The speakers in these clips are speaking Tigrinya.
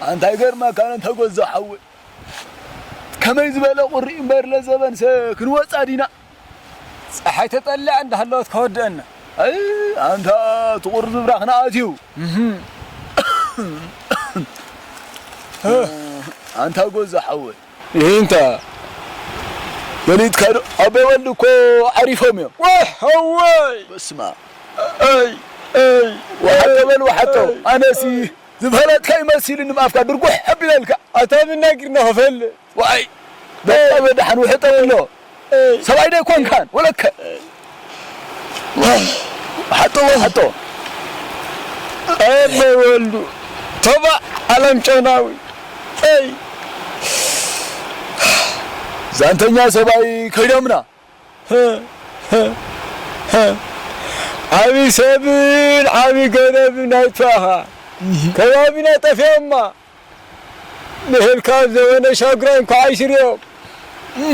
ኣንታ ይገርመካ፣ ኣንታ ጎዞ ሓወይ፣ ከመይ ዝበለ ቁሪ እምበር ለዘበንሰ ክንወጻ ዲና? ጸሓይ ተጠሊዓ እንዳሃለወት ከወድአና። ኣይ፣ ኣንታ ትቑር ዝብራኽና ኣትዩ። እህም። ኣንታ ጎዞ ሓወይ። ይህንታ ፈሊጥካ ዶ? ኣቦይ ወልዱ እኮ ዓሪፎም እዮም። ዋይ፣ ሓወይ። በስመ ኣብ። ኣይ፣ ኣይ፣ ወሓጦ በል፣ ወሓጦ። ኣይ። ኣነሲ ዝፈለጥካ ይመሲልኒ፣ ብኣፍካ ድርጉሕ ኣቢለልካ። ኣታ ምን ናጊርና ክፈል። ዋይ፣ በቃ በደሓን ውሕጠ ኣሎ። ኣይ። ሰብኣይ ዶ ኣይኮንካን? ወለከ። ወሓጦ፣ ወሓጦ። ኣቦይ ወልዱ፣ ቶባ ዓለም ጨናዊ። ኣይ። ዛንተኛ ሰብኣይ ከይዶምና። ዓቢ ሰብን ዓቢ ገረብን ኣይጥፋእኻ። ከባቢና ጠፊኦማ። ንህልካ ኣብ ዘበነ ሻግራይ እንኳዕ ኣይስሪኦም።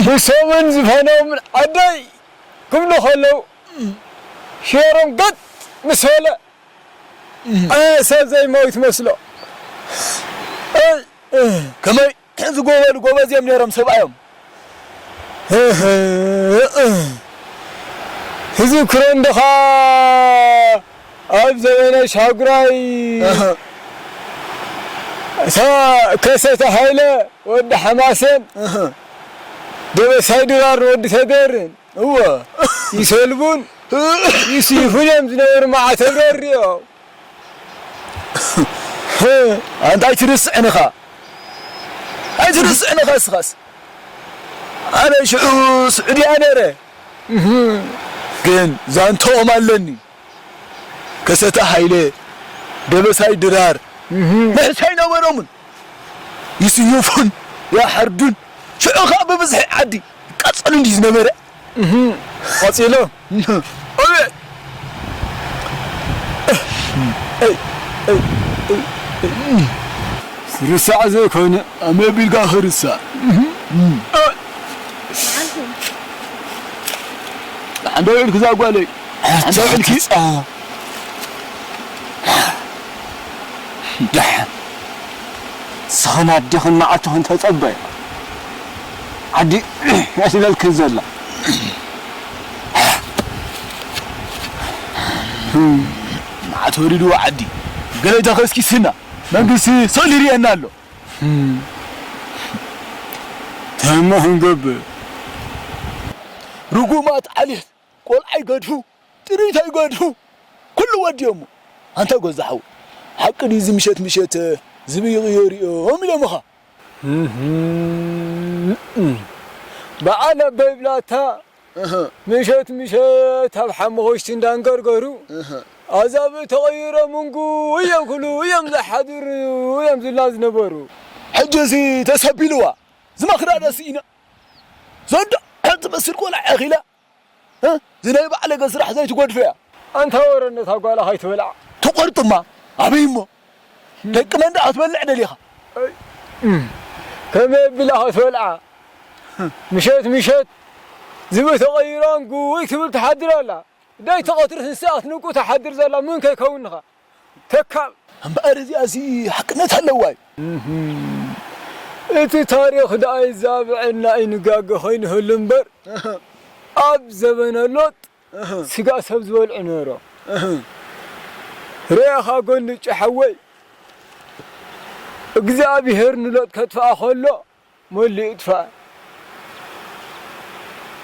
ንሶምን ዝፈኖምን ዓደይ ክብሉ ከለዉ፣ ሽሮም ገጥ ምስ በለ፣ ኣየ ሰብ ዘይመውት መስሎ። ኣይ፣ ከመይ ዝጎበሉ ጎበዝ እዮም ነይሮም ሰብኣዮም። ትዝክሮ እንደኻ ኣብ ዘበነ ሻጉራይ ኣህ። እታ ከሰተ ሃይለ ወዲ ሓማሴን ኣህ። ደበሳይ ድራር ወዲ ተደርን እወ። ይሰልቡን ይስይፉን እዮም ዝነበሩ መዓተብ ረሪኦም። ኣንታ ኣይትርስዕንኻ፣ ኣይትርስዕንኻ እስኻስ። ኣነ ሽዑ ስዑድያ ነይረ። እህ። ግን ዛንታኦም ኣለኒ። ከሰተ ሃይለ፣ ደበሳይ ድራር፣ እህ። ምሕሳይ ነበሮምን። ይስዩፉን፣ ያሓርዱን። ሽዑ ኸኣ ብብዝሒ ዓዲ ይቃጸሉ እንዲዩ ዝነበረ። እህ። ቀጺሎ። እህ። ኣቤት! እይ፣ እይ፣ እይ፣ እይ። ዝርሳዕ ዘይኮነ። ኣመ ቢልካ ክርሳዕ። እህ። ደሓን ዶ ውዒልኪ እዛ ጓለይ? ደሓን ዶ ውዒልኪ? ደሓን። ንስኽን ኣዴኽን መዓልትኽን ተጸበያ። ዓዲ እያ ትብለልክን ዘላ። መዓት ወሪድዎ ዓዲ። ገለ ተኸስኪስና። መንግስቲ ስእሊ ይርእየና ኣሎ። እንታይ እሞ ክንገብር? ርጉማት ዓሌት። ቆልዓ ይገድፉ፣ ጥሪት ኣይገድፉ፣ ኩሉ ወዲኦሞ። ኣንታ ጎዛ ሓው፣ ሓቂ ድዩ እዚ ምሸት ምሸት ዝብኢ ይቕየሩ እዮም ኢሎምኻ? እህም። በዓል ኣቦይ ብላታ እህ። ምሸት ምሸት ኣብ ሓሙኽሽቲ እንዳንገርገሩ እህ። ኣዛብእ ተቐይሮም እንጉ እዮም ክሉ እዮም ዝሓድሩ እዮም ዝብላ ዝነበሩ። ሕጂ እዚ ተሰቢልዋ፣ ዝመኽራ ዶ ስኢና? ዘንዶ ትመስል ቆልዓ ኣኺላ እ? እዚ ናይ ባዕለገ ስራሕ ዘይትጎድፈያ። ኣንታ ወረ ነታ ጓላ ከይትበልዓ። ትቆርጥማ ኣበይ እሞ? ደቂ መን ደኣ ክትበልዕ ደሊኻ? ኣይ፣ እም፣ ከመይ ኣቢላ ክትበልዓ? ምሸት ምሸት ዝብኢ ተቐይራ እንጉይ ትብል ትሓድር ኣላ። ዳይ ተቐትርስ ንስኣ ክትንቁ ትሓድር ዘላ ምን ከይከውንኻ? ተካል። እምበኣር እዚኣሲ ሓቅነት ኣለዋ እዩ። እህም። እቲ ታሪኽ ደኣ ይዛብዐና እዩ ንጋገ ኮይኑ ህሉ እምበር፣ ኣብ ዘበነ ሎጥ ስጋ ሰብ ዝበልዑ ነይሮም። ርኤኻ ጎንጭ ሓወይ፣ እግዚኣብሄር ንሎጥ ከጥፍኣ ከሎ መሊኡ ይጥፋእ።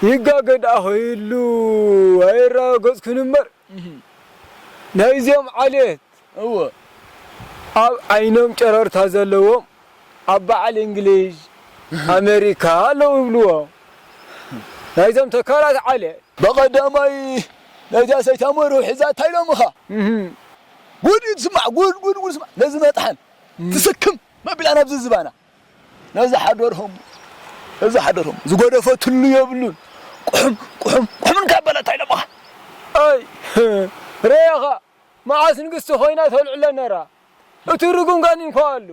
ይጋገ ደኣ ኸይሉ ኣይረጋገጽኩን እምበር፣ ናይዚኦም ዓሌት እወ። ኣብ ዓይኖም ጨረርታ ዘለዎም ኣብ በዓል እንግሊዝ፣ ኣሜሪካ ኣለዉ ይብልዎ። ናይዞም ተካላት ዓሌት። በቐዳማይ ናይዛ ሰይታ መርሁ ሒዛ እንታይ ኢሎምኻ? እህ። ጉድ እዩ ትስማዕ፣ ጉድ፣ ጉድ፣ ጉድ ስማዕ። ነዚ መጥሓን እህ። ትስክም መቢላ ናብዚ ዝባና። ነዚ ሓደርሆም፣ ነዚ ሓደርሆም። ዝጎደፈትሉ የብሉን። ቁሕም፣ ቁሕም፣ ቁሕም እንካበላ እንታይ ኢሎምኻ? ኣይ፣ ርኤኻ፣ መዓስ ንግስቲ ኮይና ተልዕሎ ነራ። እቲ ርጉም ጋኒን እኳ ኣሉ።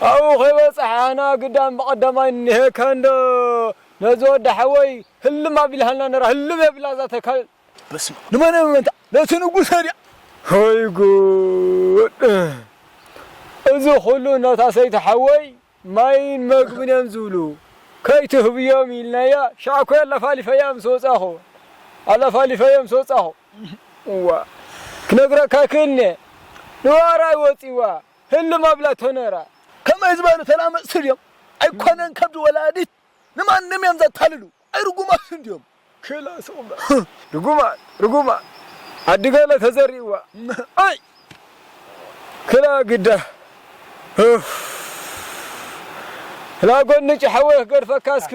ኣብኡ ከይበጻሕ ኣና ግዳም ብቐዳማይ እኒሄካ እንዶ ነዚ ወዲ ሓወይ ህልም ኣቢልሃልና ነራ፣ ህልም የብላ እዛ ተካል። በስመ ኣብ። ንመን እመንታ? ነቲ ንጉሰ ድያ? ወይ ጉድ! እዚ ኩሉ ነታ ሰይቲ ሓወይ ማይን መግብን እዮም ዝብሉ። ከይትህብዮም ኢልናያ፣ ሻዕ ኮይ ኣላፋሊፈያ ምስ ወጻኹ። ኣላፋሊፈያ ምስ ወጻኹ። እዋ፣ ክነግረካ ክእልነ። ንዋራይ ወጺዋ፣ ህልም ኣብላቶ ነራ። ከመይ ዝበሉ ተላመጽቲ ድዮም? ኣይኮነን ከብዲ ወላዲት ንማንም እዮም ዘታልሉ። ኣይ ርጉማት እንድዮም። ክላ ስቕ በል። ርጉማት፣ ርጉማት። ኣዲ ገለ ተዘሪእዋ። ኣይ! ክላ ግዳ። ኡፍ። ክላ ጎንጭ ሓወይ ክገድፈካ እስኪ።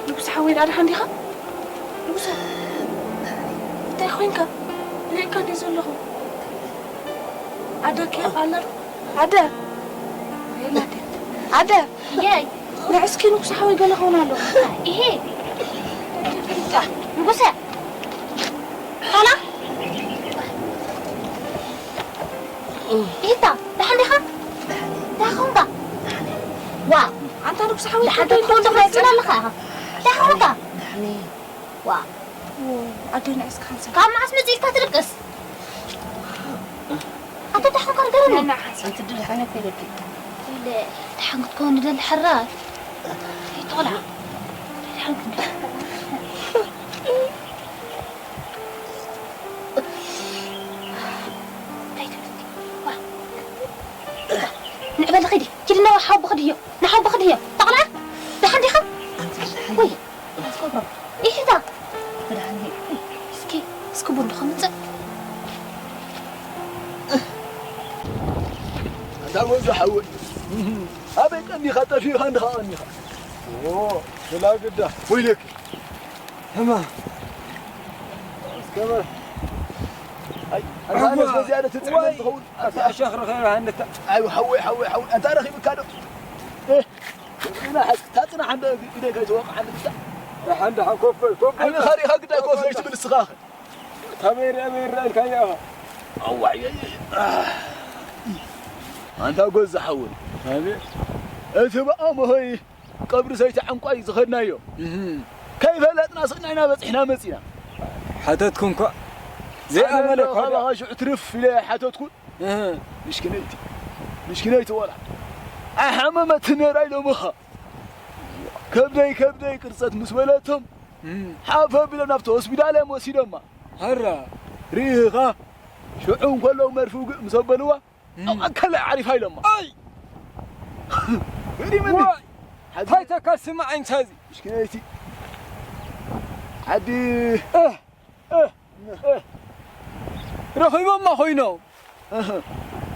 ንጉስ ሓወይ፣ ደኣ ደሓን ዲኻ? ንጉሰ፣ እንታይ ኮይንካ? ርኢካ እንድየ ዘለኹ። ኣደ ከ ኣላ? ኣደ! ኣደ! የይ! ንዕ እስኪ ንጉስ ሓወይ ገለ ክኸውን ኣሎ። ይሄ! ንጉሰ! ቶላ! ኢታ፣ ደሓን ዲኻ? ደሓን ኾንካ? ዋ፣ ኣንታ ንጉስ ሓወይ ደሓን ክትኮን ትኽእል ኣለኻ ኢኻ። ደሓን ኾንካ? ዋ። ኣደ ንዕስ ካንሰር። ካብ መዓስ መጺእካ ትድቅስ? ኣቶ ደሓን ኾንካ ንገረኒ። ኣንቲ ደሓን እኮ ኢለኪ። ኢለ፣ ደሓን ክትኮን ንደሊ ሕራይ። ይቶላ። ደሓን ክንከ- ንዕበሊ ኺዲ፣ ኪዲ ናብ ሓቦ ኽድዮ፣ ንሓቦ ኽድዮ። ተቕላ፣ ደሓን ዲኻ? ወይ፣ ትገብሮ። ይሕታ። መድሃኒ። እስኪ፣ እስኪ ቡን ዶ ኸምጽእ? ኣንታ ወዲ ሓወይ። ኣበይ ቀኒኻ፣ ጠፊእኻ እንድኻ ቀኒኻ? ኦ፣ ስላ ግዳ። ወይለኪ። ህማ። እስከ በል። ኣይ፣ ኣታ ኣነ እዋ። በዚኣ ዶ ትጽዕነኒ ወይ። ትኸውን? ኣታ ኣሻኽርኸ ሃንታ። ኣይ፣ ሓወይ፣ ሓወይ፣ ሓወይ። ኣንታ ረኺብካ ዶ? እ፣ ግና ሓዝ-፣ ታጽናሕ እንደ ኢደይ ከይትወቕዓኒ ብቻ። ደሓን፣ ደሓን፣ ኮፍ በል፣ ኮፍ በል። ዓይንኻ ሪኻ ግዳ ኮፍ ዘይትብል ንስኻ። ታበይ ሪኣ፣ በይ ሪኣ ኢልካያ ኢኻ። ኣዋይ፣ ኣይ፣ ኣይ። ኣንታ ጎዛ ሓወይ። ኣቤት። እቲ ብኣምሆይ ቀብሪ ሰይቲ ዕንቋይ ዝኸድናዮ። እህ። ከይፈለጥና ስቕና ኢና በጺሕና መጺና። ሓተትኩ እንኳ። ዘይኣመለ ኣነ እኳ ካባኻ ሽዑ ትርፍ ኢለ ሓተትኩ። እህ። ምሽኪነይቲ፣ ምሽኪነይቲ ቆልዓ። ኣይሓመመትን ነይራ ኢሎምኻ። ከብደይ፣ ከብደይ ቅርጸት ምስ በለቶም፣ እህ። ሓፍ ኣቢሎም ናብቲ ሆስፒታል እዮም ወሲዶማ። ሃራ። ርኢኻ፣ ሽዑ እንከለዉ መርፊ ውግእ ምስ ኣበልዋ፣ እም። ኣብ ኣካላ ዓሪፋ ኢሎማ። ኣይ! ገሪመኒ። ዋይ! ሓዚ እንታይ ተካል ስማዕ እንቻ እዚ? ምሽኪነይቲ ዓዲ። እህ፣ እህ፣ እህ። ረኺቦማ ኮይኖም። እህ።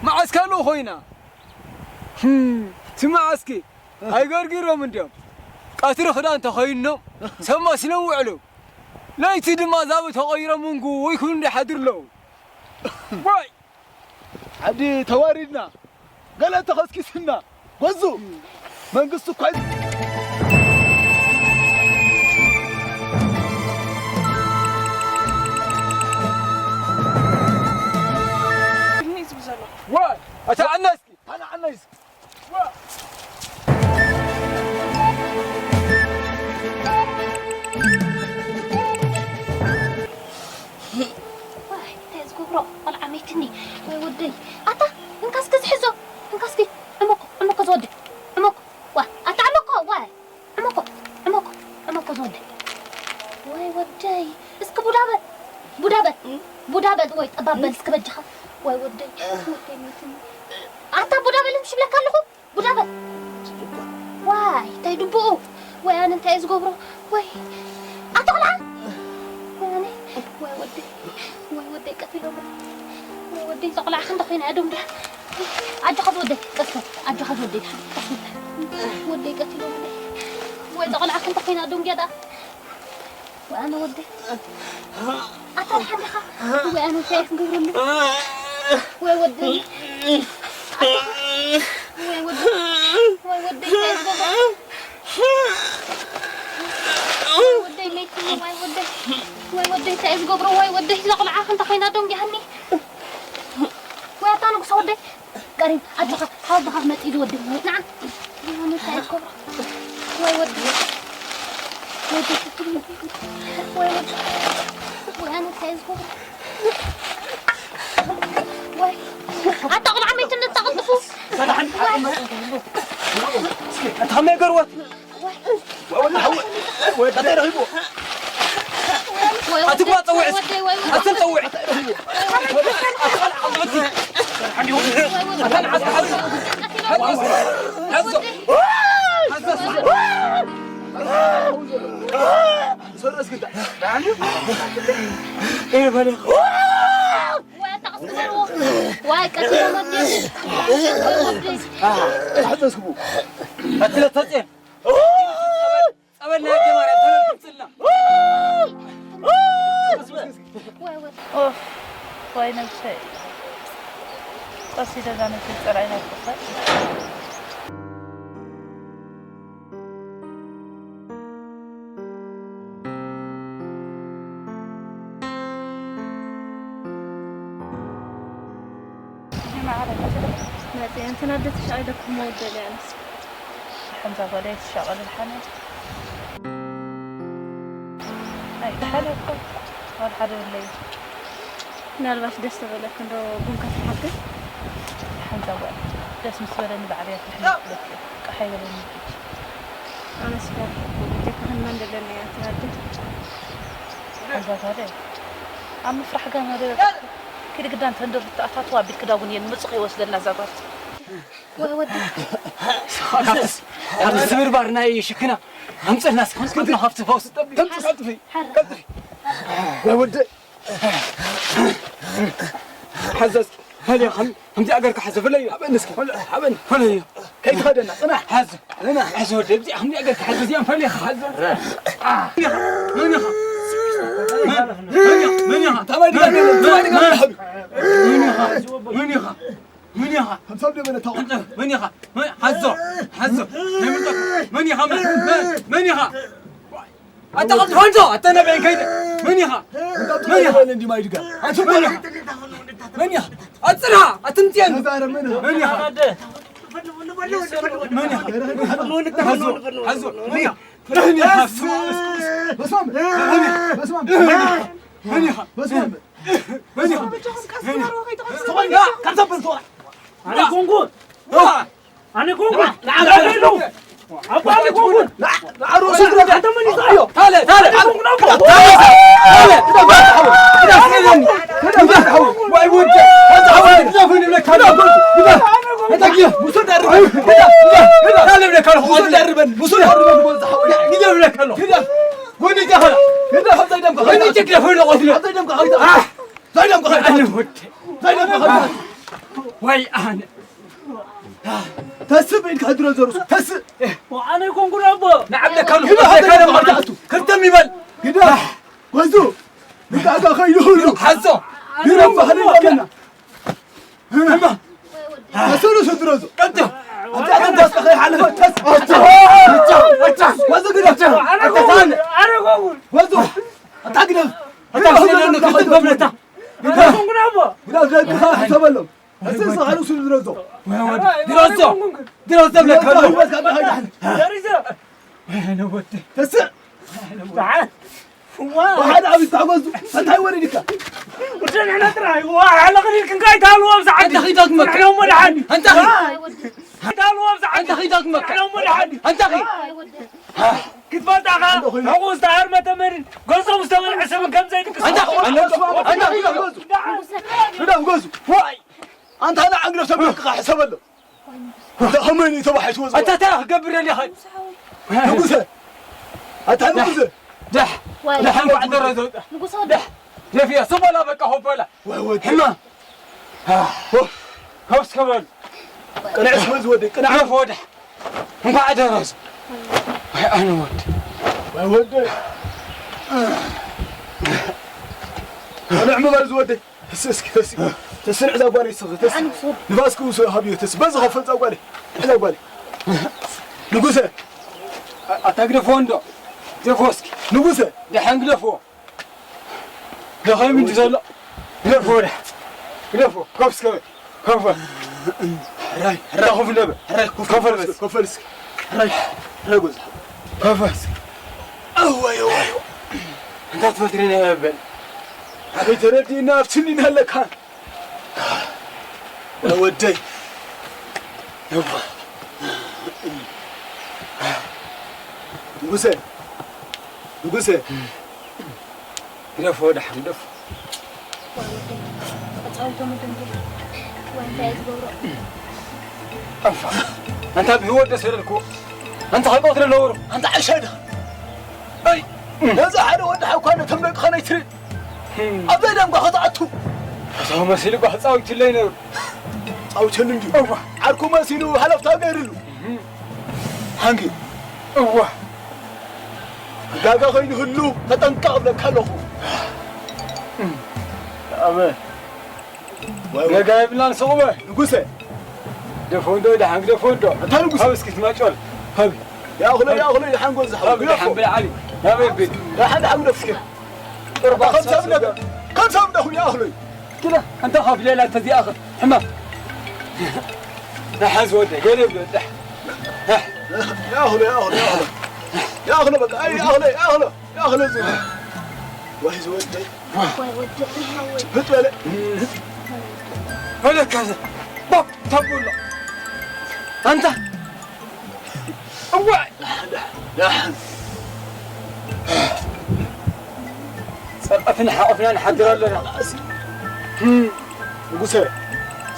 መዓስ ካልኡ ኮይና? ህም፣ ስማዕ እስኪ፣ እህ። ኣይገርጊሮም እንድዮም። ቀትሪ ክዳን ተኸይኖም፣ ሰብ መሲሎም ውዕሉ። ለይቲ ድማ ዛቡ ተቐይሮም እንጉ ይኩን እንዲሓድሩ ኣለዉ። ዋይ! ዓዲ ተዋሪድና፣ ገለ ተኸስኪስና፣ ጎዙ መንግስቲ እኳ እዩ። እኒ ዝብሉ ዘለዉ። ዋይ! ኣታ ዓና እስኪ! ኣታ ዓና እስኪ! ዋይ፣ እንታይ ዝገብሮ ቆልዓ መይትኒ። ወይ ወደይ። ኣታ፣ እንካ እስኪ ዝሕዞ። እንካ እስኪ። ዕመኮ፣ ዕመኮ ዝወደይ። ዕመኮ። ዋ፣ ኣታ ዕመኮ፣ ዋይ። ዕመኮ፣ ዕመኮ፣ ዕመኮ ዝወደይ። ወይ ወደይ። እስኪ ቡዳ በል። ቡዳ በል። ቡዳ በል ወይ ጠባብ በል እስኪ በጃኻ። ወይ ወደይ። ወደይ መይትኒ። ኣታ ቡዳ በል ምሽ ብለካ ኣለኹ። ቡዳ በል። ዋይ፣ እንታይ ድቡኡ? ወይ ኣነ እንታይ እየ ዝገብሮ? ወይ ኣታ ቆልዓ? ወይ ኣነ? ወይ ወደይ? ወይ ወደይ ቀቲሎምኒ? ወይ ወደይ፣ እዛ ቆልዓ ክንዲ ኮይና እያ ደንጉያ። ኣጆኻ ዝወደይ፣ ቀስ በል። ኣጆኻ ዝወደይ፣ ቀስ በል። ወደይ ቀቲሎምኒ? ወይ እዛ ቆልዓ ክንዲ ኮይና ደንጉያ ደኣ? ወይ ኣነ ወደይ። ኣታ ደሓን ዲኻ? ወይ ኣነ እንታይ እየ ክገብረሉ? ወይ ወደይ። ኣታ፣ ወይ ወደይ። ወይ ወደይ እንታይ እየ ዝገብሮ? ወይ ወደይ መይትኒ፣ ወይ ወደይ። ወይ ወደይ እንታይ እየ ዝገብሮ? ወይ ወደይ እዛ ቆልዓ ክንታ ኮይና ደንጊሃኒ። ወይ ኣታ ንጉሰ ወደይ። ቀሪም፣ ኣጆኻ፣ ሓወቦኻ ክመጽእ እዩ ዝወዲ። ንዓ። እንታይ ትገብሮ? ወይ ወዲ። ወይ ወዲ። ወይ ወዲ። ወይ ኣነ እንታይ ዝገብሮ? ወይ። ኣታ ቆልዓ መይትነት ተቐልጥፉ። ኣታ ከመይ ገርወት? ኣቲ ጓል ጸውዒ እስኪ። ኣትን ጸውዒ። ኣቲ ጓል ዓቕምቲ። ኣታ ንዓስ ሓዚ። ሓዞ። ሓዞ። ሰለስ ግዳ። እየ በለ። ወይ ኣታ ቀስ በልዎ። ወይ ቀስ በልዎ። ኣሕዘዝኩ። ኣቲ ለተጼ። ጸበል ናይ ኣደ ማርያም ተመልክት ጽላ። ኦፍ፣ ወይ ነብሰይ። ቀስ ኢለ እዛ ነብሰይ ጸላኢ ናፍቆታ። መዓረይ፣ መጽአ እንትን ኣደትሽ ኣይደኩም መወደል ያንስ። ሓንዛ ጓለይ ትሻቐል ሓነ። ኣይ፣ ደሓን እኮ። ዋላ ሓደ የብለይ። ምናልባሽ ደስ ተበለክ እንዶ ቡን ከፍልሓልክ? ሓንዛ ጓል። ደስ ምስ በለኒ ባዕለይ ኣፍልሐኒ ክብለኪ። ቃሕ ኣይበለኒ። ኣነስ ጋር ጀካህን መን ደለኒ እያ ትናድድ? ሓንዛ ጓለይ። ኣብ ምፍራሕ ጋና ዶ? ኪዲ ግዳ እንተ እንዶ ብትኣታትዋ ኣቢልኪ ዳጉን እየን ምጹ ከይወስደልና እዛ ጓል። ወይ ወዲ። ካብቲ ስብርባር ናይ ሽክና ኣምፅእልና እስኪ፣ ንስኻትና ካብቲ ፈውሲ ጠቢ። ቀልጥፊ፣ ቀልጥፊ፣ ቀልጥፊ። ወይ ወዲ። ሓዛ እስኪ፣ ፈለዮ፣ ከም-፣ ከምዚኣ ገርካ ሓዘ፣ ፈለዮ። ሓበኒ እስኪ፣ ፈለ-፣ ሓበኒ። ፈለዮ። ከይትኸደና፣ ፅናሕ። ሓዘ። ፅናሕ። ሓዘ ወዲ፣ እዚኣ ከምዚኣ ገርካ ሓዘ፣ እዚኣ ፈለዮ፣ ሓዘ። አ፣ መን ኢኻ? መን ኢኻ? መን፣ መን ኢኻ? መን ኢኻ? ታባይ ድጋ፣ መን፣ ታባይ ድጋ፣ መን፣ ሓቢ። መን ኢኻ? መን ኢኻ? መን ኢኻ? ሓንሳብ ደበለ ታው። መን ኢኻ? መን፣ ሓዞ፣ ሓዞ። መን ኢኻ? መን፣ መን፣ መን ኢኻ? ኣታ ቐልጥፎ እንዶ፣ ኣታ ነብዐይ ከይደ። መን ኢኻ? መን ኢኻ? መን ኢኻ? ኣንቱ መን ኢኻ? መን ኢኻ? ኣጽራ፣ ኣትምጥየን። ተዛረብ፣ መን ኢኻ? መን ኢኻ? መን ኢኻ? ሓዞ፣ ሓዞ፣ መን ኢኻ? መን ኢኻ? በስማም፣ በስማም፣ መን ኢኻ? መን ኢኻ? በስማም። መን ኢኻ? መን ኢኻ? ኣነ ኮንኩ። ዋ! ኣነ ኮንኩ። ንዓ፣ ንዓ፣ ንዓ፣ ንዓ። ኣቦ ኣነ ኮንኩ። ንዓ፣ ንዓ፣ ርእሱ ኣታ መን ይስዓዮ? ታለ፣ ታለ። ኣነ ኮንኩ ኣቦ። ታለ፣ ታለ። ዋይ ወዲ። ኣታ ሓወይ፣ ግደፉ ንብለካ። ግደፍ፣ ግደፍ። ኣታ ግደፍ። ውሰድ ኣርበን። ግደፍ፣ ግደፍ፣ ግደፍ። ታለ ብለካ ኣለኹ። ውሰድ ኣርበን። ውሰድ ኣርበን። ግደፍ ብለካ ኣለኹ። ግደፍ። ጎኒ ጃኸላ። ግደፍ፣ ኣብዛ ደምካ። ጎኒ ጀግደፍ ወይለ ቆስለ። ኣብዛ ደምካ። ኣህ! ዛይዳም ከኸል። ኣነ ወዲ። ዛይዳም ከኸል። ወይ ኣነ። ተስእ ብኢድካ ሕድሮ ዘርሱ። ተስእ። ኣነ ኣይኮንኩን ኣቦ። ንዓብለካ ግዳ ኣለኹ። ሃብታ ይደምካ። ክርተም ይበል። ግዳ። ወዙ። ንቃጋ ከይዱ ሁሉ። ሓዞ። ግዳ ባህል ኣለና። እማ። ተስእ ርእሱ ድረዞ። ቀጥታ። ኣንተ ኣንተ ተስእ ከይሓለፈ ተስእ። ኣታ። ኣታ። ኣታ። ወዙ ግዳ። ኣታ። ኣነ ኣይኮንኩን። ወዙ። ኣታ ግዳ። ኣታ። ኣታ። ኣታ። ግዳ። ግዳ። ግዳ። ግዳ። ግዳ። ሕሰበሎም። እዚ ዝኻሉ ስሉ ዝረዞ። ድረዞ። ድረዞ ብለካ። ተስእ። ወሓደ ዓብይ ታጎዙ። እንታይ ወሪድካ? ወደ ንሕና ጥራይ። ዋ፣ ሓለኽን ኢልክን ካይ ታልዎ ኣብዛ ዓዲ። እንታይ ኺዳግመካ? ንሕና እሞ ደሓን። እንታይ ኺ-? እንታይ ታልዎ ኣብዛ ዓዲ። እንታይ ኺዳግመካ? ንሕና እሞ ደሓን። እንታይ ኺ-? ክትፈልጣ ኸኣ፣ ሕቑኡ ዝተሃርመ ተመንን ገንዘቡ ዝተበልዐ ሰብን ከም ዘይድቅስ። ኣንታ፣ ኣንታ፣ ኣንታ፣ ግደፍ፣ ግደፍ፣ ግደፍ። ዋይ! ኣንታ፣ ንዓ ግደፍ፣ ሰብ ደቅኻ ሕሰበሎም። ኣንታ፣ ከመይ እዩ ተባሒትዎ ዝብል? ኣንታ፣ እንታይ ክገብር ደሊኻ? ንጉሰ! ኣንታ፣ ንጉሰ! ዳሕ! ዋይ! ዳሕ፣ እንኳዕ ደረሰ። ንጉሰ ወዲ። ዳሕ! ደፊያ፣ ስበላ በቃ፣ ሆበላ። ወይ ወዲ። ሕማ። ኦ፣ ከውስ ከበሉ። ቅንዕ እስመ ዝወዲ፣ ቅንዕ። ዕረፍ ወድሕ። እንኳዕ ደረሱ። ወይ ኣነ ወዲ። ወይ ወዲ። ቅንዕ ምበል ዝወዲ። ተስ እስኪ፣ ተስ። ተስንዕ እዛ ጓል ይስኽ፣ ተስ። ንፋስ ክውስ ሃብዮ፣ ተስ። በዚ ኸፈል እዛ ጓል። እዛ ጓል። ንጉሰ። ኣ-፣ ኣታ ግደፎ እንዶ። ግደፎ እስኪ። ንጉሰ። ደሓን ግደፎ። ደኸይም እንዲ ዘሎ። ግደፎ ወደ። ግደፎ። ኮፍ እስከ በል። ኮፍ በል። ሕራይ፣ ሕራይ። ኮፍ እንደ በል። ሕራይ፣ ኮፍ፣ ኮፍ በል እስኪ። ኮፍ በል እስኪ። ሕራይ፣ ሕራይ ጎዛ። ኮፍ በል እስኪ። እዋይ፣ እዋይ፣ እዋይ። እንታይ ትፈጥሪ ነው በል። ኣበይ ተረዲእና ኣብትኒ እናለካ። ወደይ። ንጉሰ። ንጉሰ። ግደፎ፣ ደሓን ግደፎ። ኣንፋ፣ ኣንታ ብህይወት ደስ ይበለልኩ። ኣንታ ከይቆትለ ኣለዎ። ኣንታ ዓሻ ኢኻ። ኣይ፣ ነዚ ሓደ ወዲ ሓውካ ነቶም ደቅኻ ነይትርኢ። ኣብ ደምካ ክትኣቱ። ፈታዊ መሲሉ እኳ ክጻወትለይ ነይሩ። ጻውተሉ እንድዩ። እዋ። ዓርኩ መሲሉ ሃለፍታ ገይሩሉ። እህ። ሃንጊ። እዋ። ጋጋ ከይንህሉ ተጠንቀቕ እብለካ ኣለኹ። ኣበ። ወይ፣ ወይ። ገጋ የብልናን፣ ስቕ በል። ንጉሰ። ደፎ እንዶ፣ ደሓን ግደፎ እንዶ። ኣታ ንጉሰ። ሃብ እስኪ ትማጮል። ሃብ። ያኹሎ፣ ያኹሎ፣ ደሓን ጎዛ። ሃብ፣ ግደፎ። ደሓን ብልዓሊ። ናበይ ቤት? ደሓን፣ ደሓን ግደፍ እስኪ። ቁርባ ከም ሰብ ሰብ ነበር። ከም ሰብ ነኹ፣ ያኹሎ። ግዳ፣ ኣንታ ካብ ሌላ ተዚኣኸ ሕማም። ደሓን ዝወደ፣ ገለ ይብሎ፣ ደሕ። ደሕ። ያኹሎ፣ ያኹሎ፣ ያኹሎ። ያኹሎ በቃ፣ ኣይ፣ ያኹሎ፣ ያኹሎ። ያኽሎ እዚ። ወይ ዝወደይ። ወይ ወደይ፣ ወይ። ጭብጥ በለ። በለካ ዘ-፣ ባብ ተብሎ። ኣንታ። እዋይ። ደሓን፣ ደሓን። ጸርቀፍና ሓቆፍና ንሓድር ኣለና። ንጉሰ።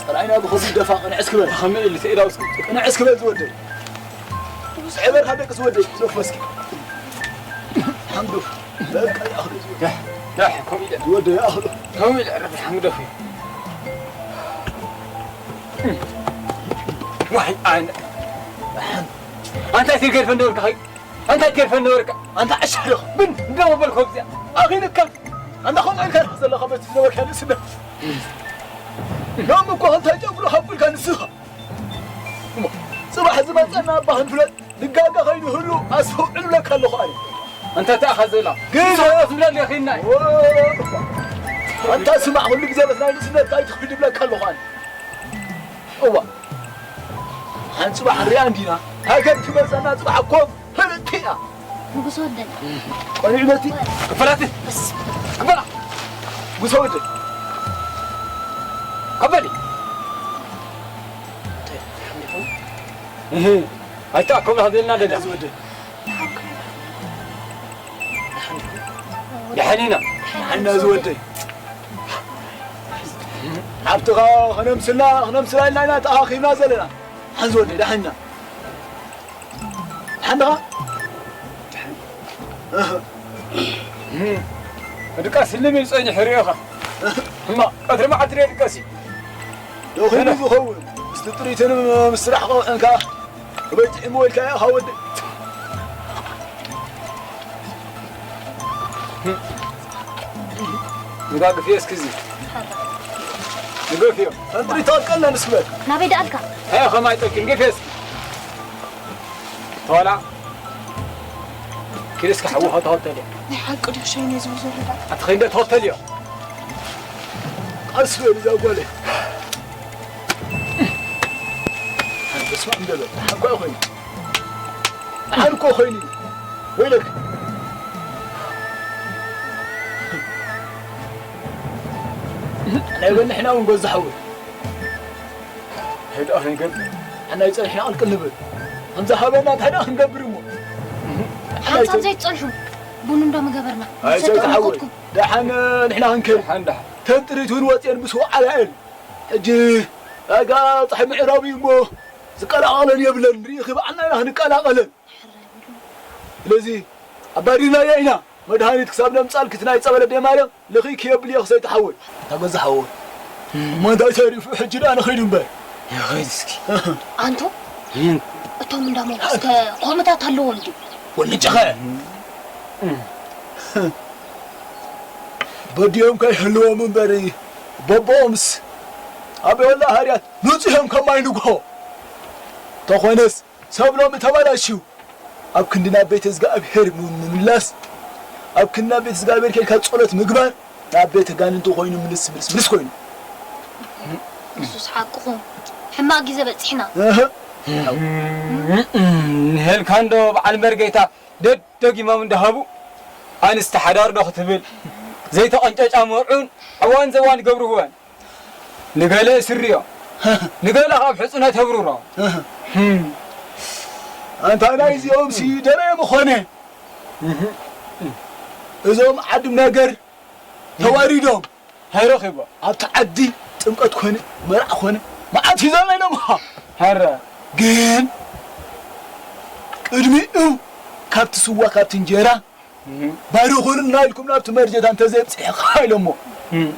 ራእይና ብኸብዱ ደፋ ቅንዕስ ክበል። ከመይ ኢሉ ተኢዳውስ ቅንዕስ ክበል ዝወደይ። ዕበርካ ደቂ ዝወደይ፣ ዶፍ መስኪ። ሓምዱ፣ በቃ ይኣኽሉ ዝወደይ። ዳሕ፣ ዳሕ፣ ከምኡ ኢለ። ዝወደይ ይኣኽሉ። ከምኡ ኢለ፣ ረቢ ሓምዱ ደፊ። ዋይ፣ ኣነ። ኣንታይ ትገድፈ እንደበልካ ኸይ? ኣንታይ ትገድፈ እንደበልካ? ኣንታ ዕሻ ዶ? ብን፣ እንደበልኮ እዚኣ። ኣኺልካ። ኣንታ ከምኡ ኢልካ ዘለኻ በቲ ዝነበርካ ንእስነት። ሎም እኮ እንታይ ጨጉሩ ሃቡልካ ንስኻ። እሞ፣ ጽባሕ ዝመጸና እባ ክንፍለጥ፣ ድጋጋ ኸይኑ ህሉ ኣስተውዕል ብለካ ኣለኹ ኣነ። ኣንታ ተኣኻ ዘላ። ግን ሰብኣት ምለል የኺናይ። ወ-፣ ኣንታ ስማዕ፣ ኩሉ ግዜ በቲ ናይ ንእስነትካ ኣይትኽድ ብለካ ኣለኹ ኣነ። እዋ። ሓንቲ ጽባሕ ንሪኣ እንዲና። ሃገር ትመጸና ጽባሕ እኮ ፍልጥቲ እያ። ንጉስ ወደይ። ቆልዑ ነቲ ክፈላቲ። በስ። ክፈላ። ንጉስ ወደይ። ክፈሊ። እህ። ኣይታ፣ ከምኡ ሃብልና ደዳ። ንጉስ ወደይ። ደሓን ኢና። ደሓን ኢና ዝወደይ። ሓብትኻ ክነምስላ፣ ክነምስላ ኢልና ኢና ተኣኻኺብና ዘለና። ሓን ዝወደይ፣ ደሓን ኢና። ደሓን ዲኻ? ድቃስ ልም ኢሉ ጸኒሑ ርእኻ። ሕማቕ ቀትሪ መዓልቲ ዶ ድቃስ እዩ? ዶ ኸይኑ ዝኸውን? ምስቲ ጥሪትን ምስ ስራሕ ቀውዕን ከኣ ክበይ ጥዒምዎ ኢልካ ኢኻ ወደይ። ንጋግፍ እስኪ እዚ። ንገፍዮ። ተንጥሪ ተወቀለ ንስበል። ናበይ ደኣልካ? ሀያ ኸማይ ጠልኪ ንገፍዮ እስኪ። ተዋላ። ኪድ እስኪ ሓውኻ ተኸተልዮ። ናይ ሓቂ ድዩ ሸይነ ዝብዞ ረዳ? ኣቲ ኸይደ ተኸተልዮ። ቀስ በል እዛ ጓለይ። በስመ ኣብ በል። ሓቋ ኮይኑ። ደሓን እኮ ኾይኑ እዩ። ወይለክ። ናይ በል ንሕና እውን ጎዛ ሓወይ። እንታይ ደኣ ክንገብር? ንሕና ይጸንሕና ቅልቅል ንብል። ከምዛ ሃበና እንታይ ደኣ ክንገብር እሞ? ሓንሳብ ዘይትጸንሑ ቡን እንዶ ምገበርና። ኣይ፣ ሰይተ ሓወይ። ንሰድኩም። ደሓን ንሕና ክንከይድ። ደሓን፣ ደሓን። ተንጥሪት እውን ወጽየን ምስ ወዓላ እየን። ሕጂ ኣጋ ጸሓይ ምዕራብ እዩ እሞ ዝቀላቐለን የብለን። ርኢ ክበዓልና ኢና ክንቀላቐለን። ስለዚ ኣባዲርናዮ ኢና። መድሃኒት ክሳብ ነምጻልኪ እቲ ናይ ጸበል ኣደይ ማርያም ልኺ ክየብል እየ ክሰይ ትሓወይ። ኣታ ገዛ ሓወይ። እሞ እንታይ ተሪፉ ሕጂ ደኣ ንኸይድ እምበር። ንኸይድ እስኪ። ኣንቱ እም። እቶም እንዳ ሞጎስ ከ ከምታት ኣለዎም ድዩ? ወንጭኸ። እም። በዲኦም ከይህልዎም እምበር በቦኦምስ ኣበይ ወላ ሃርያት ንጹህ እዮም ከማይ ንግሆ። ተኾነስ ሰብ ሎሚ ተበላሽዩ። ኣብ ክንዲ ናብ ቤተ እግዚኣብሔር ም-፣ ምምላስ፣ ኣብ ክንዲ ናብ ቤተ እግዚኣብሔር ከይድካ ጸሎት ምግባር፣ ናብ ቤተ ጋንንቲ ኮይኑ ምልስ፣ ምልስ፣ ምልስ ኮይኑ። ንሱስ ሓቅኹም። ሕማቕ ግዜ በጺሕና። እህ። ንሄልካ እንዶ በዓል መርጌታ ደደጊሞም እንዳሃቡ፣ ኣንስቲ ሓዳር ዶ ክትብል፣ ዘይተቐንጨጫ መርዑን ዕዋን ዘዋን ይገብርወን። ንገለ ስርዮ፣ ንገለ ካብ ሕጽኖ ተብርሮ። ኣንታ ናይዚኦም ሲ ደረየ ምኾነ። እዞም ዓድም ነገር ተዋሪዶም። ሃይረኺቦ። ኣብቲ ዓዲ ጥምቀት ኮነ፣ መርዓ ኮነ፣ መዓት ሒዞም ኢሎም። ሃረ። ግን ቅድሚኡ ካብቲ ስዋ፣ ካብቲ እንጀራ፣ እህ። ባዶ ኮኑና ኢልኩም ናብቲ መርጀታ እንተዘይብጽሕኻ ኢሎሞ። እህ።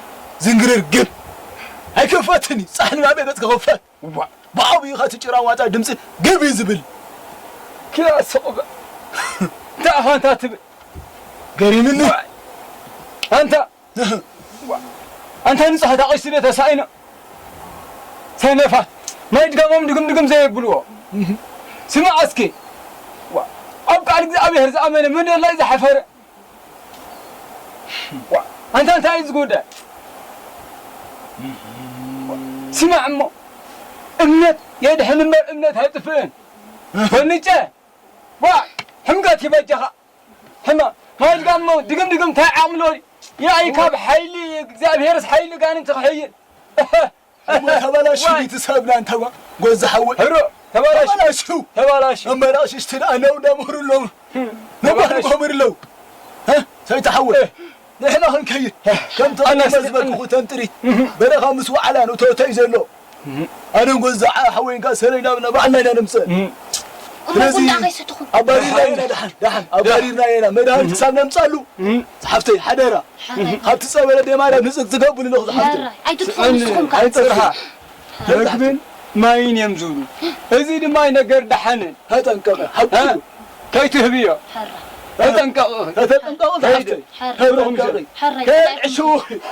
ዝንግርር ግብ። ኣይከፈትን እዩ። ጻሕሊ ናበይ ገጽ ክኸፈት? ዋ። ብዓብዩ ኸቲ ጭራ ዋጣ ድምጺ ግብ እዩ ዝብል። ኪያ ሰቑበ። እንታይ ኢኻ ኣንታ ትብል? ገሪምኒ። ዋ። ኣንታ፣ ዋ። ኣንታ ንጹሃት ኣቕሽቲ ዶ ተሳኢኖ? ሰነፋት። ማይ ድጋሞም ድግም ድግም ዘየብልዎ። እህ። ስማዕ እስኪ። ዋ። ኣብ ቃል እግዚኣብሔር ዝኣመነ መደላይ ዝሓፈረ። ዋ፣ ኣንታ እንታይ እዩ ዝጎዳ? ስማዕ እሞ፣ እምነት የድሕን እምበር እምነት ኣይጥፍእን። ፈንጨ፣ ዋ፣ ሕምቀት ይበጃኻ። ሕማ፣ ማይ ድጋሞ፣ ድግም ድግም እንታይ ዓቕሚ ኣለዎ? ያኢ ካብ ሓይሊ እግዚኣብሔርስ ሓይሊ ጋንንቲ ክሕይል። እሞ ተበላሹ ዋይ። እቲ ሰብና እንተባ፣ ጎዛ ሓወይ። ህሮ፣ ተበላሹ። ተበላሹ። ተበላሹ። እመራሽ እሽቲ ደኣ ነው ደምህሩ ኣለዉ። ህም። ነባር ተበላሹ። ኮምር ኣለዉ። እ? ሰይተ ሓወይ። እ። ንሕና ክንከይድ። እ። ከምቲ ኣነ ቀደም ዝበልኩኹ ተንጥሪት። እህ። በረኻ ምስ ወዓላ ነው ተወተይ ዘሎ። ኣነ እንጎ እዛ ሓወይንካ ሰለይ ናብና ባዕልና ኢና ነምፅእ። እሞ ስለዚ ቡና ከይሰትኹም። ኣባሪርና ኢና ደሓን፣ ደሓን ኣባሪርና ኢና። መድሃኒት ክሳብ ነምፃሉ፣ እም። ሓፍተይ፣ ሓደራ። ሓራይ። ካብቲ ጸበለ ደማርያም ንጽግ ዝገብሉ ኣለኹ ዝሓፍተይ። ሓራይ። ኣይትጥፍኡ ንስኹም ከኣ። ኣይትጥፍኡ። ጽርሃ። መግብን ማይን እዮም ዝብሉ። እዚ ድማ ነገር ደሓንን። ተጠንቀቐ፣ ሓቂ እ? እዩ። ከይትህብዮ። ሓራይ። ተጠንቀቕ። ተጠንቀቕ፣ ከይድ-፣ ሓፍተይ። ሓራይ። ተጠንቀቕ። ሓራይ። ከይዕሽዉ።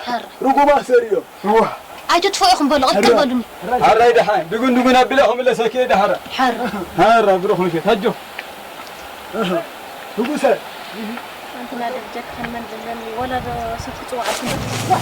ሓራይ። ርጉማት ዘርእዮም። እዋ። ኣይትጥፍኡ ኢኹም በሉ፣ ቅጥቅጥ በሉኒ። ሓራይ ደሓን። ድጉን ድጉን ኣቢለ ክምለሰኪ እየ ደሓራ። ሓራይ። ሓራ ብሩኽ ምሸት። ኣጆ። እህ፣ ንጉሰ። ሓንቲ ናደብ ጀካን መን ዘለኒ፣ ወላ ዶ ሰብ ክጽውዓልኩም ዶ?